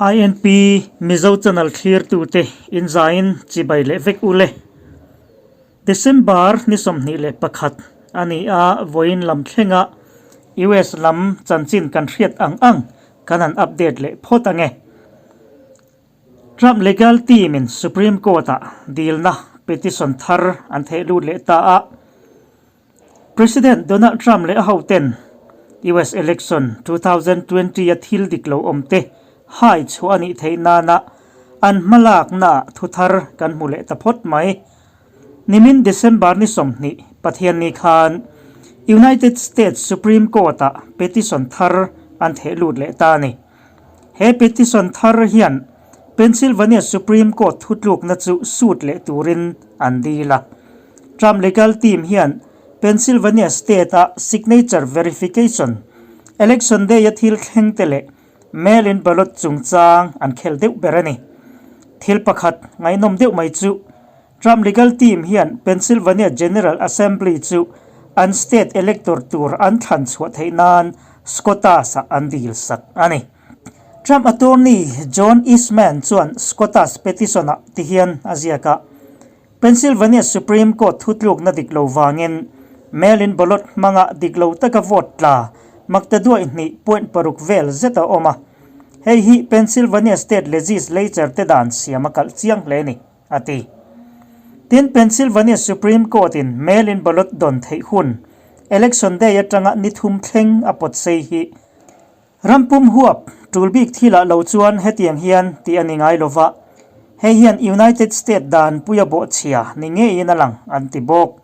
INP Mizo Channel thlirtute inzaiin chibai leh vek u le. December ni 21 a ni a, vawiin lam thlenga US lam chanchin kan hriat ang ang kan han update leh phawt ang e. Trump legal team in Supreme Court ah dilna petition thar an theh lut leh ta a. President Donald Trump leh a hoten US election 2020 a thil dik lo awm te hai chhuah a nih theih nana an hmalakna ah thu thar kan hmu leh ta phawt mai. Nimin December ni 20 Pathianni khan United States Supreme Court ah petition thar an theh lut leh ta a ni. He petition thar hian Pennsylvania Supreme Court thutlukna chu suit leh turin an dil a. Trump legal team hian Pennsylvania state-a signature verification, election day-a thil thleng te leh mail-in ballot chungchang an khel deuh ber a ni. Thil pakhat ngaihnawm deuh mai chu Trump legal team hian Pennsylvania General Assembly chu an state elector tur an thlan chhuah theih nan SCOTUS-ah an dil sak a ni. Trump attorney John Eastman chuan SCOTUS petition-ah tihian a ziak a, Pennsylvania Supreme Court thutlukna dik lo vangin mail-in ballot hmanga dik lo taka vote tla maktaduai hnih point paruk vel zet a awm a. Hei hi Pennsylvania state legislature te dan siam a kalh chiang hle a ni, a ti. Tin, Pennsylvania Supreme Court-in mail-in ballot dawn theih hun Election Day atanga ni thum thleng a pawt sei hi Ram pum huap tul bik thilah lo chuan hetiang hian tih a ni ngai lo va, hei hian United State dan puia bawhchhia ni ngeiin a lang an ti bawk.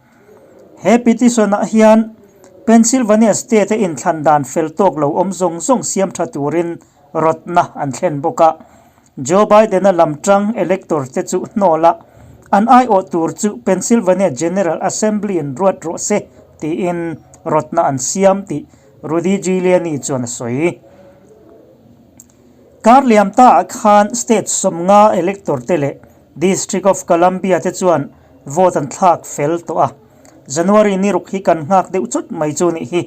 He petition-ah hian Pennsylvania state-a inthlan dan fel tawk lo awm zawng zawng siam tha turin rawtna an thlen bawk a. Joe Biden-a lam tang elector te chu hnawl a, an aiawh tur chu Pennsylvania General Assembly-in ruat rawh se tiin rawtna an siam tih Rudy Giuliani chuan a sawi. Kar liam ta ah khan state 50 elector te leh District of Columbia te chuan vote an thlak fel tawh a. January ni ruk hi kan nghak deuh chawt mai chu nih hi.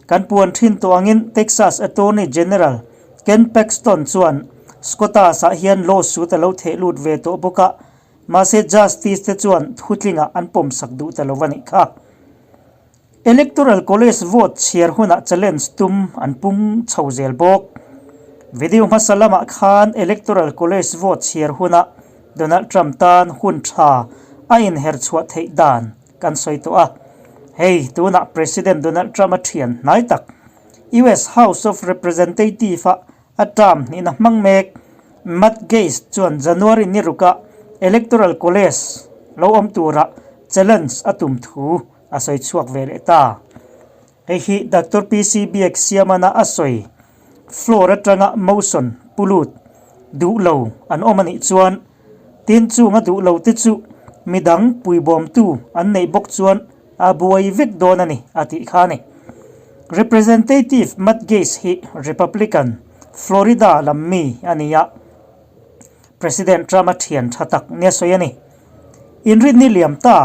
Kan puan thin tawh angin Texas Attorney General Ken Paxton chuan SCOTUS ah hian lawsuit a lo theh lut ve tawh bawk a, mahse justice te chuan thutlingah an pawmsak duh ta lo a nih kha. Electoral College vote chhiar hunah challenge tum an pung chho zel bawk. Video hmasa lamah khan Electoral College vote chhiar hunah Donald Trump tan hun tha a inher chhuah theih dan kan sawi tawh a. Hei, tunah President Donald Trump a thian hnai tak US House of Representative-a a term hnihna hmang mek Matt Gaetz chuan January ni rukah Electoral College lo awm turah challenge a tum thu a sawi chhuak ve leh ta. Hei hi Doctor PC Biak Siamana a sawi floor atanga motion pu lut duh lo an awm a nih chuan tin chunga duh lo te chu midang puibawmtu an neih bawk chuan a buai vek dawn a ni a tih kha a ni. Representative Matt Gaetz hi Republican, Florida lam mi a ni a, President Trump a thian tha tak nia sawi a ni. Inrinni liam ta.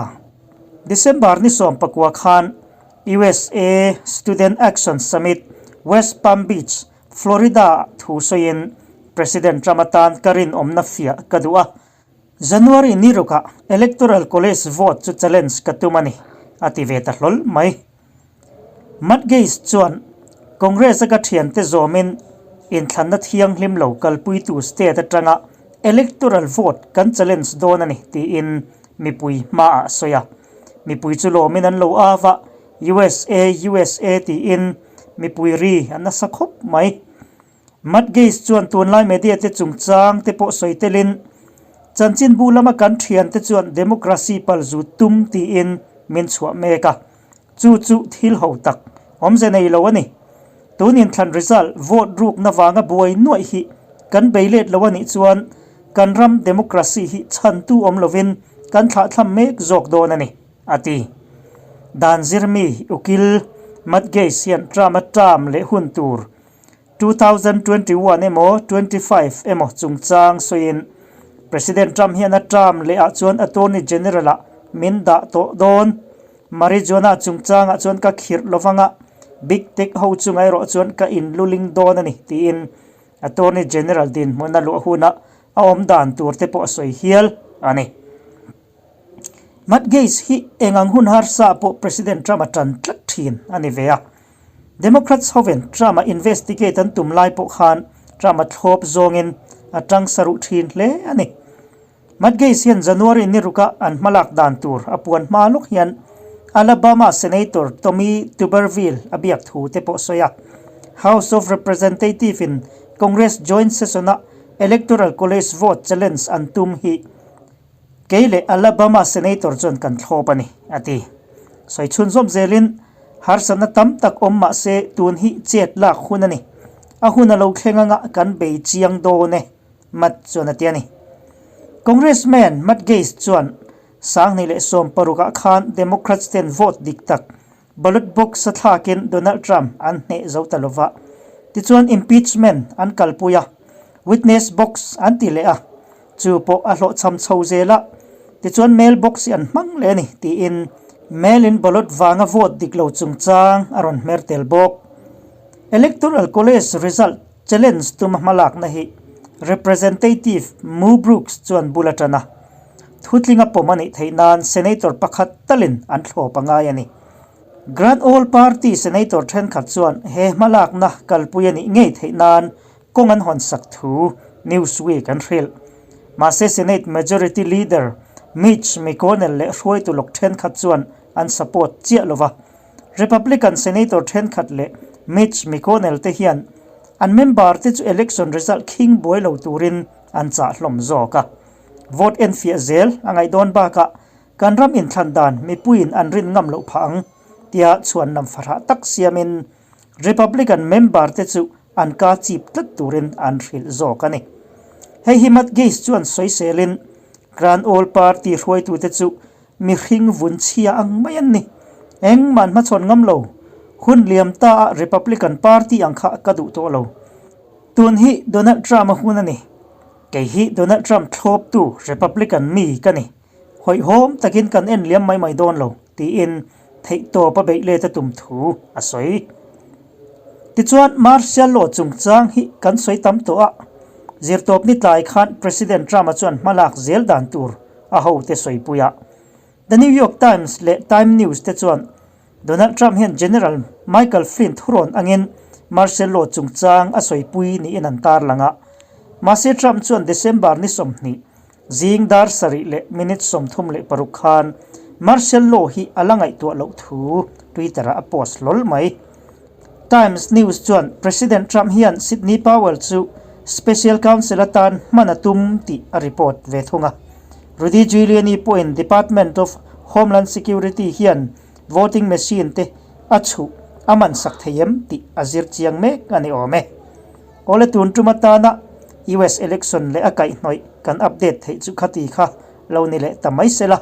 December ni 19 khan USA Student Action Summit, West Palm Beach, Florida-ah thu sawiin President Trump atan ka rinawmna fiah ka duh a. January ni rukah Electoral College vote chu challenge ka tum a ni, a ti ve ta hlawl mai. Matt Gaetz chuan Congress-a ka thiante zawmin inthlanna thianghlim lo kalpuitu state atanga electoral vote kan challenge dawn a ni tiin mipui hmaah a sawi a. Mipui chu lawmin an lo av a, USA, USA tiin mipui ri a nasa khawp mai. Matt Gaetz chuan tunlai media te chungchang te pawh sawi telin, Chanchinbu lama kan thiante chuan democracy palzu tum tiin min chhuah mek a, chu chu thil ho tak awmze nei lo a ni. Tun inthlan result vote rukna vanga buai nuaih hi kan bei let lo a nih chuan kan ram democracy hi chhantu awm lovin kan thlahthlam mek zawk dawn a ni, a ti. Dan zirmi ukil Matt Gaetz hian Trump-a term leh hun tur 2021 emaw 25 emaw chungchang sawiin President Trump hian a term leh ah chuan Attorney General ah min dah tawh dawn. Marijuana chungchangah chuan ka khirh lovanga Big Tech ho chunga erawh chuan ka inluling dawn a ni tiin. Attorney General dinhmun a luah huna a awm dan tur te pawh a sawi hial a ni. Matt Gaetz hi eng ang hun harsa pawh President Trump a tan tlat thin a ni ve a. Democrats hoven Trump a investigate an tum lai pawh khan Trump a thlawp zawngin a tang sa ruh thin hle a ni. Matt Gaetz hian January ni ruka an hmalak dan tur a puan hma lawk hian Alabama Senator Tommy Tuberville a biak thu te pawh sawi a. House of Representative in Congress joint session a Electoral College vote challenge an tum hi Kei leh Alabama Senator chuan kan thlawp a ni, a ti. Sawi chhunzawm zelin, Harsatna tam tak awm mah se tun hi chet lak hun a ni. A hun a lo thleng anga kan bei chiang dawn e, Matt chuan a ti a ni. Congressman Matt Gaetz chuan 2016 ah khan Democrats ten vote dik tak Ballot box a thlakin Donald Trump an hneh zo ta lova. Tichuan impeachment an kalpui a, witness box an ti leh a, chu pawh a hlawhchham chho zel a, tichuan mail box hi an hmang leh a ni tiin mail-in ballot vanga vote dik lo chungchang a rawn hmer tel bawk. Electoral College result challenge tuma hmalakna hi Representative Mo Brooks chuan bul a tan a. Thutlinga pawm a nih theih nan Senator pakhat talin an thlawp a ngai a ni. Grand Old Party Senator thenkhat chuan he hmalakna kalpui a nih ngei theih nan kawng an hawn sak thu Newsweek an hrilh. Mahse Senate Majority Leader Mitch McConnell leh hruaitu lawk thenkhat chuan an support chiah lo va. Republican Senator thenkhat leh Mitch McConnell te hian an member te chu election result khing buai lo turin an chah hlawm zawk a. Vote en fiah zel a ngaih dawn bakah kan ram inthlan dan mipuiin an rin ngam loh phah ang tia chhuan lam fahrah tak siamin Republican member te chu an ka chip tlat turin an hrilh zawk a ni. Hei hi Matt Gaetz chuan sawiselin Grand Old Party hruaitute chu mihring vun chhia ang mai an ni. Engmah an hmachhawn ngam lo. Hun liam ta a Republican Party ang kha ka duh tawh lo. Tun hi Donald Trump a hun a ni. Kei hi Donald Trump thlawptu Republican mi ka ni. Hawihhawm takin kan en liam mai mai dawn lo, tiin theihtawp a beih let a tum thu a sawi. Tichuan, Martial Law chungchang hi kan sawi tam tawh a, zirtawpni tlai khan President Trump-a chuan hmalak zel dan tur a hote sawipui a. The New York Times leh Time News te chuan Donald Trump hian General Michael Flynn thurawn angin martial law chungchang a sawipui niin an tarlang a. Mahse Trump chuan December ni 20, zing dar sarih leh minute 36 khan martial law hi a la ngaihtuah loh thu Twitter-ah a post hlawl mai. Times News chuan President Trump hian Sidney Powell chu Special Counsel atan hman a tum tih a report ve thung a. Rudy Giuliani pawhin Department of Homeland Security hian voting machine te a chhuh a man sak thei em tih a zir chiang mek a ni awm e. Awle tun tum atana US election leh a kaihhnawih kan update theih chu khati kha lo ni leh ta mai se la.